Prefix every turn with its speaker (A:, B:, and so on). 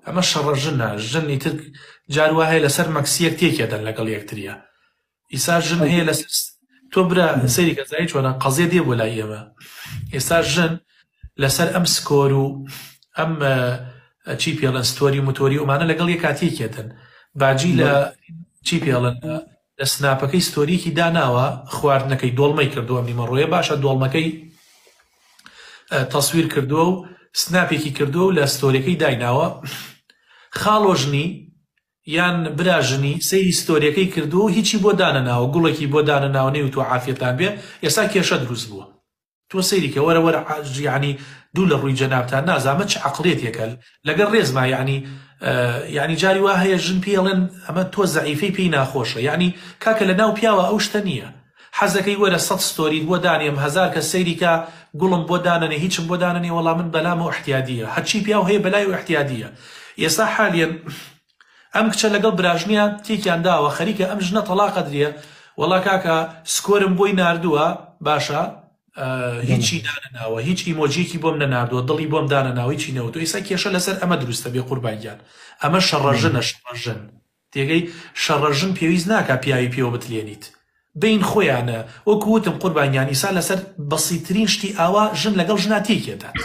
A: ئەمە شەڕە ژنە ژن ئیتر جار وا هەیە لەسەر مەکسیەک تێکێدەن لەگەڵ یەکتریە ئیسا ژن هەیە لەسەر تۆ برا سەیری کە زای چۆنە قەزیە دێ بۆ لای ئێمە ئێستا ژن لەسەر ئەم score و ئەم چی پێڵن story موتۆری ئەمانە لەگەڵ یەکاتیەکێتن باجی لە چی پێڵن لە سناپەکەی story یەکی داناوە خواردنەکەی دۆڵمەی کردووە ئەم نیمەڕۆیە باشە دۆڵمەکەی تەسویر کردووە و سناپێکی کردووە و لە story ەکەی دایناوە خاڵۆژنی یان براژنی سەیری story ەکەی کردووە و هیچی بۆ دانەناوە گوڵێکی بۆ دانەناوە نەیوتووە عافیەتان بێ ئێستا کێشە دروست بووە تۆ سەیری کە وەرە وەرە یەعنی دوو لە ڕووی جەنابتان نازانم چ عەقڵیەتێکە لەگەڵ ڕێزما یەعنی یەعنی جاری وا هەیە ژن پێی ئەڵێن ئەمە تۆ زەعیفەی پێی ناخۆشە یەعنی کاکە لە ناو پیاوە ئەو شتە نییە حەزەکەی وەرە سەد story ت بۆ دانێم هەزار کەس سەیری کا گوڵم بۆ دانەنێ هیچم بۆ دانەنێ وەڵا من بەلامەوە ئیحتیادیە هەرچی پیاو هەیە بەلای ئیحتیادیە ئێستا حالیەن ئەم کچە لەگەڵ براژنیا تێکیان داوە خەریکە ئەم ژنە تەڵاق ئەدرێ وەڵا کاکە score م بۆی ناردووە باشە هیچی دانەناوە هیچ ئیمۆجیەکی بۆم نەناردووە دڵی بۆم دانەناوە هیچی نەوتووە ئێستا کێشە لەسەر ئەمە دروستە بێ قوربان گیان ئەمە شەڕەژنە شەڕەژن تێگەی شەڕەژن پێویست ناکا پیاوی پێوە بتلێنیت بین خۆیانە وەکو وتم قوربان گیان ئیسا لەسەر بەسیترین شتی ئاوا ژن لەگەڵ ژنا تێکێدات.